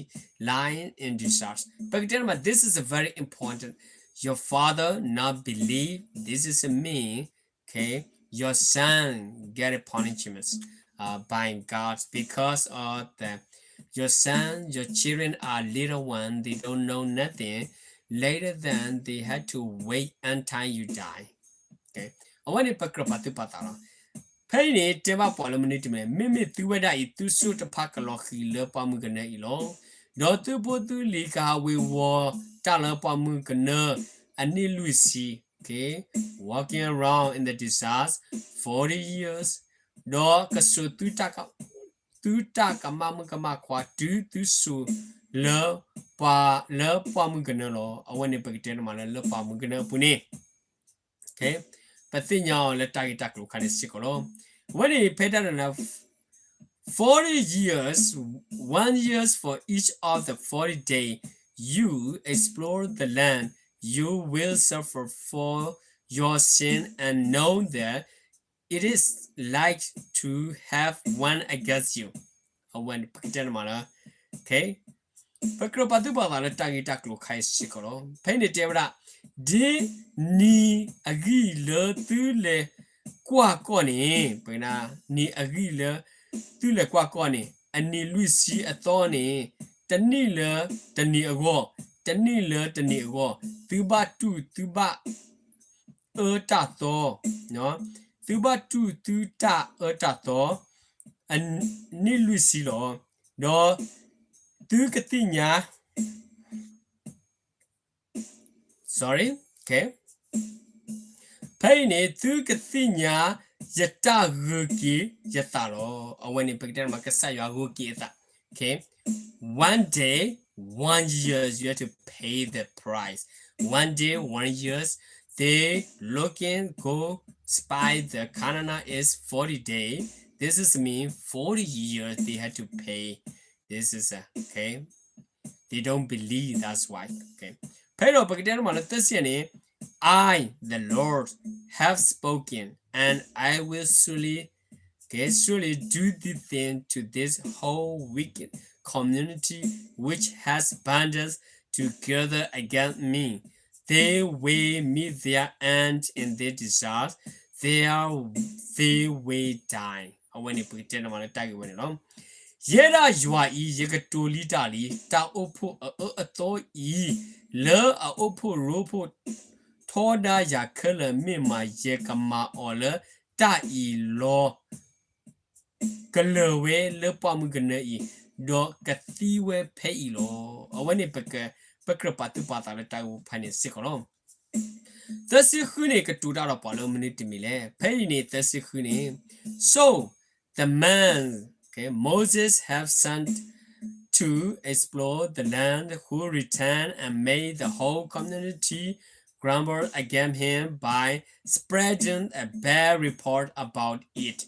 lying in disaster. ပကတဲန့ၣ်မး, this is a very important. Your father not believe this is me, okay? Your son get a punishment, uh, by God because of the, your son, your children are little one, they don't know nothing. Later than they had to wait until you die. Okay? အဝဲန့ၣ်ပကြၢးပာ်သူၣ်ပာ်သးလီၤ. ဖဲအံၤန့ၣ် တဲဘၣ်ပှၤလၢမနုၤတမံၤလဲၣ်, မ့မ့ၢ်သုဝဲဒၣ်အံၤ သုဆိၣ်တဖၣ်ကလီၤဃံၤလၢပှၢ်မုၢ်ကနၢအံၤလီၤ. ဒီးသုဖိသုလံၤကဟးဝ့ၤဝီၤတၢ်လၢပှၢ်မုၢ်ကနၢအနံၣ်လွံၢ်ဆံ, okay, walking around in the desert forty years, ဒီးကစိာ်သုတၢ်က, သုတၢ်ကမၣ်မုၣ်ကမၣ်ခွါ တုၤသုစိာ်လၢပှၢ်, လၢပှၢ်မုၢ်ကနၢလီၤ. အဝဲန့ၣ်ပကတဲန့ၣ်မးလၢ လၢပှၢ်မုၢ်ကနၢအပူၤန့ၣ် ပသ့ၣ်ညါအီၤလၢတၢ်ဂ့ၢ်တၢ်ကျိၤခါန့ၣ်စ့ၢ်ကီးလီၤ. အဝဲန့ၣ်ဖဲတၢ်န့ၣ် forty years, one years for each of the forty day you explore the land, you will suffer for your sin and know that it is like to have one against you. အဝဲန့ၣ်ပကတဲန့ၣ်မးလၢ okay, ပကြၢးပာ်သူၣ်ပာ်သးလၢတၢ်ဂ့ၢ်တၢ်ကျိၤခါအံၤစ့ၢ်ကီးလီၤ. ဖဲအံၤန့ၣ်တဲဝဲဒၣ်, ဒ်နံၤအဂံၢ်လၢသုလဲၤကွၢ်ကီၢ်န့ၣ်, ပကတဲနံၤအဂံၢ်လၢသုလဲၤကွၢ်ကီၢ်န့ၣ်, အနံၤလွံၢ်ဆံအသီန့ၣ်, တနံၣ်လၢတနံၤအဂီၢ်, တနံၣ်လၢတနံၤအဂီၢ်, သုဘၣ်တူၢ်သုဘၣ်အၢတၢ်သီ, သုဘၣ်တူၢ်သုတၢ်အၢတၢ်သီ အနံၣ်လွံၢ်ဆံလီၤ. ဒီးသုကသ့ၣ်ညါ, sorry, okay, ဖဲအံၤန့ၣ် သုကသ့ၣ်ညါယတၢ်ဂုာ်က့ၤယသးလီၤ. အဝဲန့ၣ် ပကတဲမး ကစၢ်ယွၤဂုာ်က့ၤအသး, okay, one day, one year, you have to pay the price. One day, one years, they looking go spy the Canaan is forty day. This is mean forty years they had to pay. This is a, okay. They don't believe, that's why. Okay. ဖဲဒီးပကတဲန့ၣ်မးလၢသၢဆံန့ၣ်, I, the Lord, have spoken, and I will surely, okay, surely do this thing to this whole wicked community which has banded together against me. They will meet their end in their desire. There they will die. အဝဲန့ၣ် ပကတဲန့ၣ်မးလၢတၢ်ဂ့ၢ်ဝဲန့ၣ်လီၤ. ယဲဒၣ်ယွၤအံၤ ယကတိၤလံတၢ်လံ, တၢ်အိၣ်ဖှိၣ်အအၢအသီအံၤ, လၢအအိၣ်ဖှိၣ်ရိဖှိၣ်ထီဒါယၤခဲလၢာ်မ့ၢ်မး, ယကမၤအီၤလၢတၢ်အံၤလီၤ. ကလၢၤဝဲလၢပှၢ်မုၢ်ကနၢအံၤ, ဒီးကသံဝဲဖဲအံၤလီၤ. အဝဲန့ၣ် ပကြၢးပာ်သူၣ်ပာ်သးလၢတၢ်ဂ့ၢ်ဖဲန့ၣ်စ့ၢ်ကီးလီၤ. သၢဆံဃုန့ၣ် ကတိၤတၢ်ဒီးပှၤလၢမနုၤတမံၤလဲၣ်. ဖဲအံၤန့ၣ် သၢဆံဃုန့ၣ်, So the man, okay, Moses have sent to explore the land who returned and made the whole community grumble against him by spreading a bad report about it.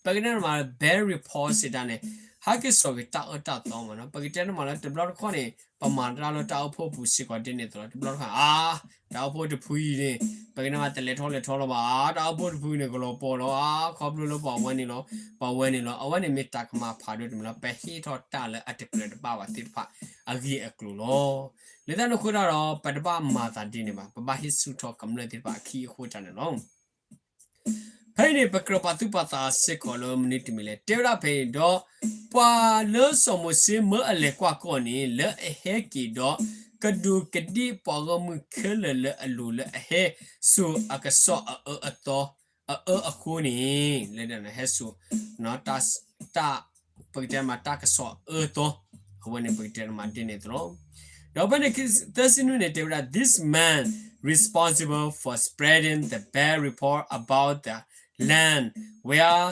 ပကတဲန့ၣ်မးလၢ bad report စံးတၢ်န့ၣ်, ဟဲက့ၤစိာ်က့ၤတၢ်အၢတၢ်သီမးနီၤ. ပကတဲန့ၣ်မးလၢတဘျီတခီၣ်န့ၣ် ပမၤတၢ်လၢတၢ်အိၣ်ဖှိၣ်ပူၤစ့ၢ်ကီးဒ်န့ၣ်အသိးလီၤ. တဘျီတခီၣ် အါ, တၢ်အိၣ်ဖှိၣ်တဖုအံၤန့ၣ် ပကတဲမးတလဲၤထီၣ်လဲၤထီလီၤဘၣ်, တၢ်အိၣ်ဖှိၣ်တဖုအံၤန့ၣ် ကလီၤပှီၢ်လီၤ, ခီဖျိလၢပှၤဝဲန့ၣ်လီၤ, ပှၤဝဲန့ၣ်လီၤ. အဝဲန့ၣ်မ့ၢ်တၢ်ကမၤဖးဒိၣ်တမံၤလီၤ. ပဟ့ၣ်ထီၣ်တၢ်လၢအတကြၢးတဘၣ်ဘၣ်သ့ၣ်တဖၣ်အဂ့ၢ်အကျိၤလီၤ. လၢတၢ်န့ၣ်အဃိတၢ်ဒီး ပတဘၣ်မၤသးဒ်န့ၣ်ဘၣ်, ပဘၣ်ဟ့ၣ်ဆူၣ်ထီၣ်ကမျၢၢ်သ့ၣ်တဖၣ်အခံအဃိတၢ်န့ၣ်လီၤ. ဖဲအံၤန့ၣ် ပကြၢးပာ်သူၣ်ပာ်သးစ့ၢ်ကီးလၢမနုၤတမံၤလဲၣ်. တဲဝဲဒၣ်ဖဲအံၤဒီး, ပှၤလၢစီၤမိၤၡ့မၢအလဲၤကွၢ်ကီၢ်န့ၣ် လၢအဟဲက့ၤဒီး ကဒူးကဒ့ၣ်ပှၤဂီၢ်မုၢ်ခဲလၢာ်လၢအလိၤလၢအဟဲစိာ်အကစီၣ်အအၢအသီ အအၢအဃိန့ၣ်, လၢဟဲစိာ် တၢ် ပကတဲမးတၢ်ကစီၣ်အၢသီ, အဝဲန့ၣ်ပကတဲမးဒ်န့ၣ်အသိးလီၤ. ဒီးဖဲန့ၣ်သၢဆံနွံန့ၣ် တဲဝဲဒၣ် this man responsible for spreading the bad report about the land where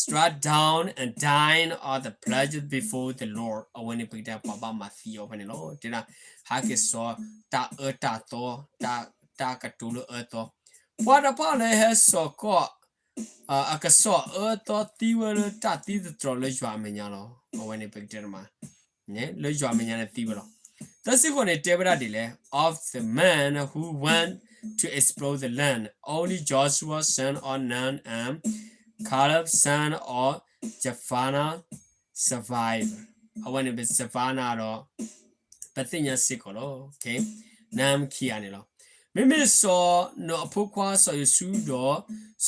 struck down and dying of the pledges before the Lord. အဝဲန့ၣ်ပကတဲပှၤဘၣ်မၤသံအီၤဖဲန့ၣ်လီၤ. တဲဒၣ် ဟဲက့ၤစိာ်တၢ်အၢတၢ်သီ, တၢ်ကတိၤလၢအၢသီ, ပှၤတဖၣ်လၢဟဲစိာ်ကီၢ် အကစီၣ်အၢသီသံဝဲလၢတၢ်သံသတြီၤလၢယွၤအမဲာ်ညါလီၤ. အဝဲန့ၣ်ပကတဲမး လၢယွၤအမဲာ်ညါန့ၣ်သံဝဲလီၤ. သၢဆံဃိးန့ၣ် တဲဝဲဒၣ်ဒ်လဲၣ်, of the men who went to explore the land, only Joshua son of Nun and Caleb son of Jephunneh survived. အဝဲန့ၣ် Jephunneh ဒီး ပသ့ၣ်ညါစ့ၢ်ကီးလီၤ. Nun ခံဂၤန့ၣ်လီၤ. မ့မ့ၢ်စီၤနူၤအဖိခွါစီၤယိၤၡူဒီး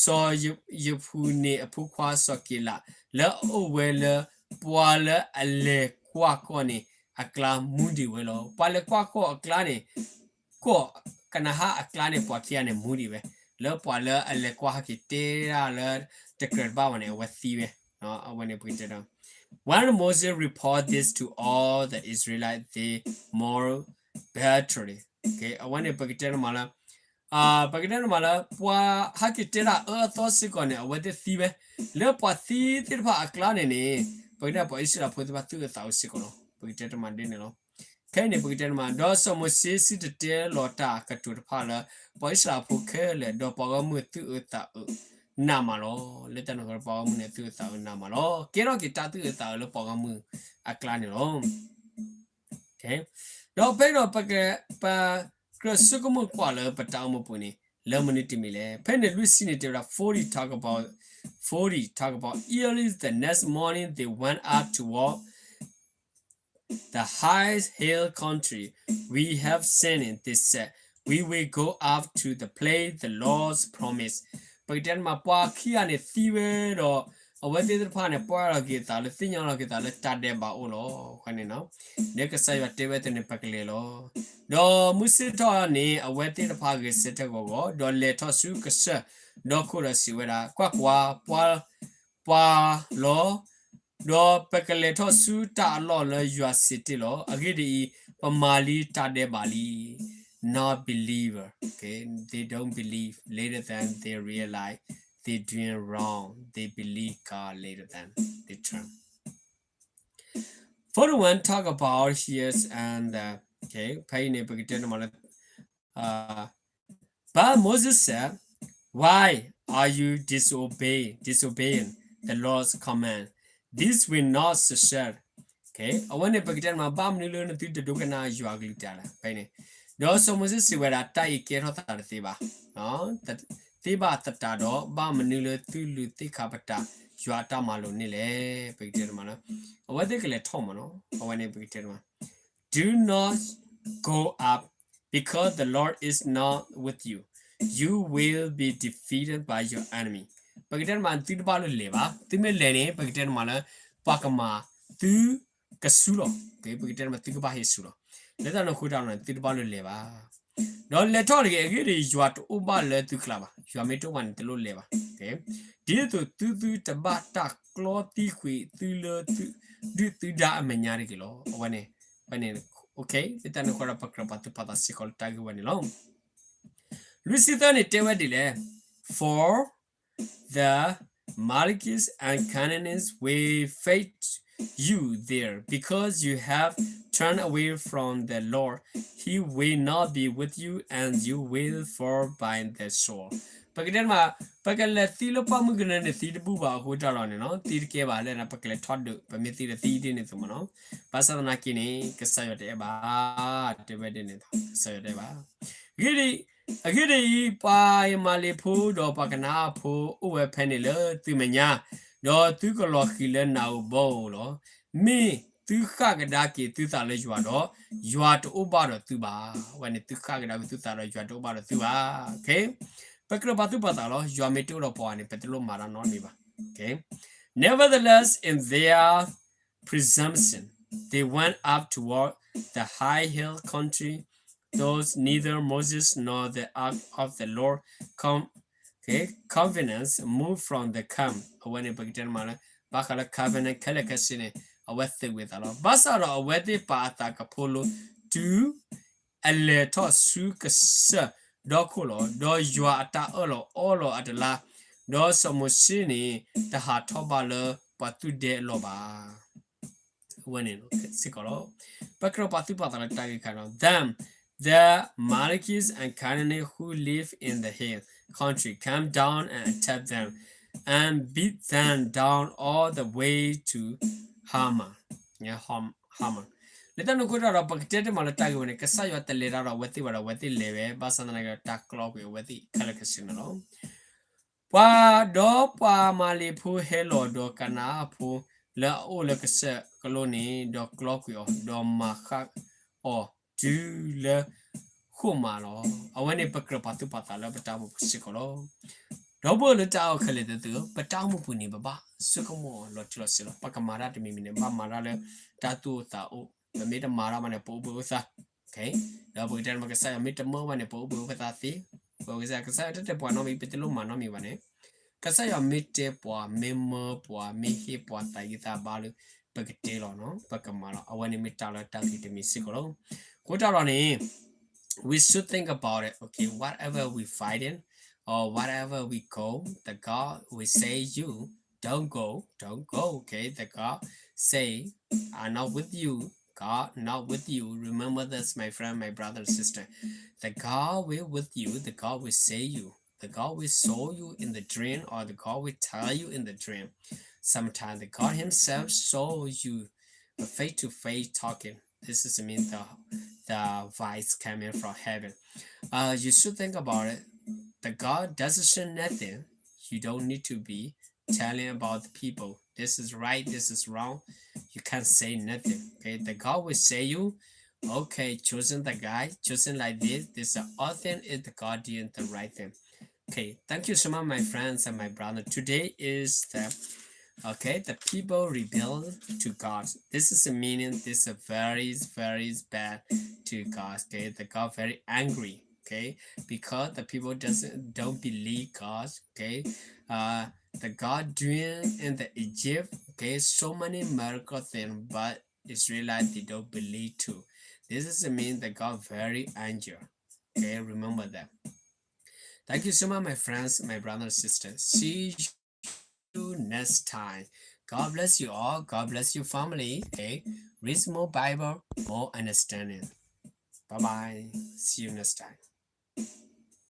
စီၤယဖူၤန့ၣ်အဖိခွါစီၤက့လး လၢအအိၣ်ဝဲလၢ ပှၤလၢအလဲၤကွၢ်ကီၢ်န့ၣ် အကျါမူဒံးဝဲလီၤ. ပှၤလဲၤကွၢ်ကီၢ်အကျါန့ၣ် ကီၢ်ကနၤဧၣ်အကျါန့ၣ် ပှၤခံဂၤန့ၣ်မူဒံးဝဲ, လၢပှၤလၢအလဲၤကွၢ်ဟဲက့ၤတဲဒၣ်လၢတကြၢးတဘၣ်ဘၣ်န့ၣ် အဝဲသံဝဲ, အဝဲန့ၣ်ပကတဲဒီး When Moses reported this to all the Israelites, they mourned bitterly. အဝဲန့ၣ်ပကတဲန့ၣ်မးလၢ ပကတဲန့ၣ်မးလၢ ပှၤဟဲက့ၤတဲဒၣ်အၢအသီစ့ၢ်ကီးန့ၣ် အဝဲသ့ၣ်သံဝဲ, လၢပှၤသံသ့ၣ်တဖၣ်အကျါန့ၣ်န့ၣ် ပကတဲပှၤအံၣ်စရ့လးဖိသ့ၣ်တဖၣ်သူၣ်အုးသးအုးစ့ၢ်ကီးလီၤ. ပကတဲတမးဒ်န့ၣ်လီၤ. ခဲအံၤန့ၣ် ပကတဲတမး ဒီးစီၤမိၤၡ့စံၣ်တဲၤတဲလီၤတၢ်ကတိၤတဖၣ်လၢ ပှၤအံၣ်စရ့လးဖိခဲလၢာ် ဒီးပှၤဂီၢ်မုၢ်သူၣ်အုးသးအုးနးမးလီၤ. လၢတၢ်န့ၣ်အဃိ ပှၤဂီၢ်မုၢ်န့ၣ်သူၣ်အုးသးအုးနးမးလီၤ. ကဲထီၣ်က့ၤတၢ်သူၣ်အုးသးအုးလၢပှၤဂီၢ်မုၢ်အကျါန့ၣ်လီၤ. ဒီးဖဲဒီး ပကြၢးဆိကမိၣ်ကွၢ်လၢပတၢ်အိၣ်မူပူၤန့ၣ် လၢမနုၤတမံၤလဲၣ်. ဖဲန့ၣ်လွံၢ်ဆံန့ၣ်တဲဝဲဒၣ် forty talk about, forty talk about, early the next morning they went up toward the high hill country we have seen, they said, we will go up to the place the Lord promised. ပကတဲန့ၣ်မး ပှၤခံဂၤန့ၣ်သံဝဲဒီး အဝဲသ့ၣ်တဖၣ်န့ၣ် ပှၢ်လီၤက့ၤသးလၢ သ့ၣ်ညါလီၤက့ၤသးလၢတၢ်ဒဲးဘးအိၣ်လီၤ. အဃိန့ၣ် လၢကစၢ်ယွၤတဲဝဲသ့ၣ်န့ၣ် ပကလဲၤလီၤ. ဒီးမုၢ်ဆ့ၣ်ထီၣ်န့ၣ် အဝဲသ့ၣ်တဖၣ်ဂဲၤဆၢထၢၣ်ဂီၤဂီၤ, ဒီးလဲၤထီၣ်ဆူကစၢၢ်ဒီခိၣ်ဒီးစံးဝဲဒၣ်, ကွၢ်ကွၢ်, ပှၤ ပှၤလီၤ, ဒီးပကလဲၤထီၣ်ဆူတၢ်အလီၢ်လၢယွၤစံးတ့ၢ်လီၤ. အဂ့ၢ်ဒ်အံၤ, ပမၤလံတၢ်ဒဲးဘးလံ. Non-believer, okay, they don't believe later than they realize they doing wrong. They believe God later than they turn. Forty-one talk about here and, uh, okay, ဖဲအံၤန့ၣ် ပကတဲန့ၣ်မးလၢ But Moses said, why are you disobey, disobeying the Lord's command? This will not succeed. Okay, အဝဲန့ၣ် ပကတဲန့ၣ်မး ဘၣ်မနုၤလၢနသုတဒိကနၣ်ယွၤအကလုၢ်တၢ်လဲၣ် ဖဲန့ၣ်. ဒီးစီၤမိၤၡ့စံးဝဲဒၣ်, တၢ်အံၤကဲထီၣ်သးတသ့ဘၣ်, သ့ဘၣ်သတးဒီး ဘၣ်မနုၤလၢသုလူၤသ့ၣ်ခါပတာ်ယွၤအတၢ်မၤလိာ်န့ၣ်လဲၣ်. ပကတဲန့ၣ်မးလၢ အဝဲသ့ၣ်ကလဲၤထီၣ်မးနီၤ, အဝဲန့ၣ်ပကတဲန့ၣ်မး Do not go up, because the Lord is not with you. You will be defeated by your enemy. ပကတဲန့ၣ်မး သုတဘၣ်လၢလဲၤဘၣ်, သုမ့ၢ်လဲၤန့ၣ် ပကတဲန့ၣ်မးလၢ ပှၤကမၤသုကဆူလီၤ, ပကတဲန့ၣ်မး သုကဘၣ်ဟဲဆူလီၤ. လၢတၢ်န့ၣ်အဃိတၢ်န့ၣ် သုတဘၣ်လၢလဲၤဘၣ်. ဒီးလဲၤထီၣ်တဂ့ၤ, အဂ့ၢ်ဒ်အံၤ ယွၤတအိၣ်ဘၣ်လၢသုကျါဘၣ်, ယွၤမ့ၢ်တအိၣ်ဘၣ်န့ၣ် တလိၣ်လဲၤဘၣ်. ဒ်သိးသုသုတဘၣ်တၢ်ကျီသံကွံာ်သုလၢ ဒုၣ်သုဒါအမဲာ်ညါတဂ့ၤလီၤ. အဝဲန့ၣ်, အဝဲန့ၣ်, okay, လၢတၢ်န့ၣ်အဃိဒီး ပကြၢးပာ်သူၣ်ပာ်သးစ့ၢ်ကီးလၢတၢ်ဂ့ၢ်ဝဲန့ၣ်လီၤ. လွံၢ်ဆံသၢန့ၣ်တဲဝဲဒ်လဲၣ်, For the Amalekites and Canaanites will fight you there, because you have turned away from the Lord. He will not be with you, and you will fall by the sword. ပကတဲမး, ပကလဲၤသံလၢပှၢ်မုၢ်ကနၢန့ၣ် သံတဘူၣ်ဘၣ်အဃိတၢ်လီၤန့ၣ်နီၤ, သံတကဲဘၣ်လၢ ပကလဲၤထီၣ်ဒုး ပမ့ၢ်သံဒီးသံဒ်န့ၣ်အသိးမးနီၤ. ဘၣ်ဆၣ်သနာ်က့န့ၣ် ကစၢ်ယွၤတအဲၣ်ဘၣ်, တဲဝဲဒ်န့ၣ်အသိး ကစၢ်ယွၤတအဲၣ်ဘၣ်. အဂ့ၢ်ဒ်အံၤ, ပှၤအံၤမၤလ့းဖိဒီးပှၤကနၤအဖိအိၣ်ဝဲဖဲန့ၣ်လၢသုမဲာ်ညါ, ဒီးသုကလီၤဃံၤလၢနၤဧိၤဘီဧိၤလီၤ. မ့ၢ်သုဃၣ်ကဒါက့ၤသုသးလၢယွၤဒီး ယွၤတအိၣ်ဘၣ်ဒီးသုဘၣ်. အဝဲန့ၣ်သုဃၣ်ကဒါက့ၤသုသးဒီးယွၤတအိၣ်ဘၣ်ဒီးသုဘၣ်. ပကြၢးပာ်သူၣ်ပာ်သးလီၤ. ယွၤမ့ၢ်တအိၣ်ဒီးပှၤန့ၣ် ပတလိၣ်မၤတၢ်နီတမံၤဘၣ်. Nevertheless, in their presumption, they went up toward the high hill country, though neither Moses nor the ark of the Lord com, okay, covenants moved from the camp. အဝဲန့ၣ် ပကတဲမးလၢ ဘၣ်ဃးလၢ covenant ခဲလၢာ်ခဲဆ့န့ၣ် အဝဲသုးဝံၤအသးလီၤ. ဘၣ်ဆၣ်ဒီးအဝဲသ့ၣ်ပာ်အသးကဖိလိ တုၤ အလဲၤထီၣ်ဆူကစၢၢ်ဒီခိၣ်လီၤ. ဒီးယွၤအတၢ်အၢၣ်လီၤအီလီၤအတလါ, ဒီးစီၤမိၤၡ့န့ၣ် တဟးထီၣ်ဘၣ်လၢပှၤသူၣ်ဒဲအလီၢ်ဘၣ်. အဝဲန့ၣ်စ့ၢ်ကီးလီၤ. ပကြၢးပာ်သူၣ်ပာ်သးလၢတၢ်ဂ့ၢ်ခါနီၤ. Then the Amalekites and Canaanites who live in the hill country came down and attacked them and beat them down all the way to Hamath. Hamath. လၢတၢ်န့ၣ်အဃိတၢ်ဒီး ပကတဲတမံၤလၢတၢ်ဂ့ၢ်ဝဲန့ၣ် ကစၢ်ယွၤတလဲၤတၢ်ဒီးအဝဲသ့ၣ်ဘၣ်ဒီး အဝဲသ့ၣ်လဲၤဝဲ ဘၣ်ဆၣ်သနာ်က့ဒီးတၢ်ကျီကွံာ်အဝဲသ့ၣ်ခဲလၢာ်ခဲဆ့န့ၣ်လီၤ. ပှၤဒီးပှၤအမၤလ့းဖိဟဲလီၤဒီးကနၤအၣ်ဖိလၢအအိၣ်လၢကစၢၢ်ကလိန့ၣ် ဒီးကျီကွံာ်အီၤ, ဒီးမၤဃၣ်အီၤတုၤလၢဃိၣ်မးလီၤ. အဝဲန့ၣ်ပကြၢးပာ်သူၣ်ပာ်သးလၢပတၢ်အိၣ်မူပူၤစ့ၢ်ကီးလီၤ. ဒီပုၢ်ဝဲၢ်လၢတၢ်အဲၣ်ခဲလၢာ်သ့ၣ်သုဧၢ, ပတၢ်အိၣ်မူပူၤန့ၣ် ပဘၣ်ဆိကမိၣ်လီၤတံၢ်လီၤဆဲးလီၤ. ပကမၤတၢ်တမံၤမံၤန့ၣ် ဘၣ်မၤတၢ်လၢတၢ်သူၣ်အိၣ်သးအိၣ်, ပမ့ၢ်တမၤတၢ်ဘၣ်န့ၣ် ပအိၣ်ဘှံးအိၣ်သါ ဒီးပကတဲမ့ၢ်ကစၢ်ယွၤမ့ၢ်တမၢဘၣ်န့ၣ် ပအိၣ်ဘှံးအိၣ်သါသ့, ပကစၢ်ယွၤ ကစၢ်ယွၤတတဲပှၤနီတမံၤ ပတလိၣ်မၤနီတမံၤဘၣ်န့ၣ်, ကစၢ်ယွၤမ့ၢ်တဲပှၤ မ့ၢ်မၢပှၤ မ့ၢ်ဟ့ၣ်ပှၤသးဂံၢ်သးဘါလၢ ပကတဲလီၤနီၤ ပကမၤလီၤ. အဝဲန့ၣ်မ့ၢ်တၢ်လၢတၢ်ဂ့ၢ်တမံၤစ့ၢ်ကီးလီၤ. အဃိတၢ်ဒီးန့ၣ် we should think about it. Okay, whatever we fighting or whatever we go, the God will say you, don't go, don't go. Okay, the God say, I'm not with you. God not with you. Remember this, my friend, my brother and sister. The God will with you. The God will say you. The God will show you in the dream, or the God will tell you in the dream. Sometimes the God himself show you face to face talking. This is mean the, the voice coming from heaven. Uh, you should think about it. The God doesn't say nothing. You don't need to be telling about the people. This is right, this is wrong. You can't say nothing. Okay, the God will say you, okay, choosing the guy, choosing like this, this is all thing is the God doing the right thing. Okay, thank you so much, my friends and my brother. Today is the, okay, the people rebel to God. This is a meaning, this is a very, very bad to God. Okay, the God very angry. Okay, because the people doesn't, don't believe God. Okay, uh, the God doing in the Egypt, okay, so many miracle thing, but Israelite, they don't believe too. This is mean the God very angry. Okay, remember that. Thank you so much, my friends, my brother and sister. See you next time. God bless you all. God bless your family. Okay, read more Bible, more understanding. Bye bye. See you next time.